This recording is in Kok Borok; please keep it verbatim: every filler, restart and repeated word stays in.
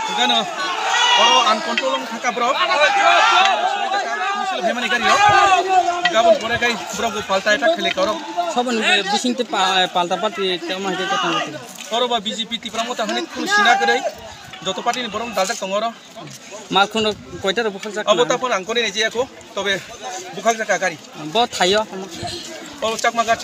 Hingkano oro uncontrol wng thangkha borok. Misil phaimani gari rok. Gabon pore kai borok bo palta attack khailai kha oro. Saboni bising te pa-, palta party te ma hai te tong. Oro ba B J P Tipra Motha hani khun sina kwrwi. Joto party ni borok daljak tongo oro. Malkhung rok koita rok bukhak jak. Abo taphor ang koni nai jaya ko, tobe bukhak jak gari. Bo thaio. O Chakma ghat.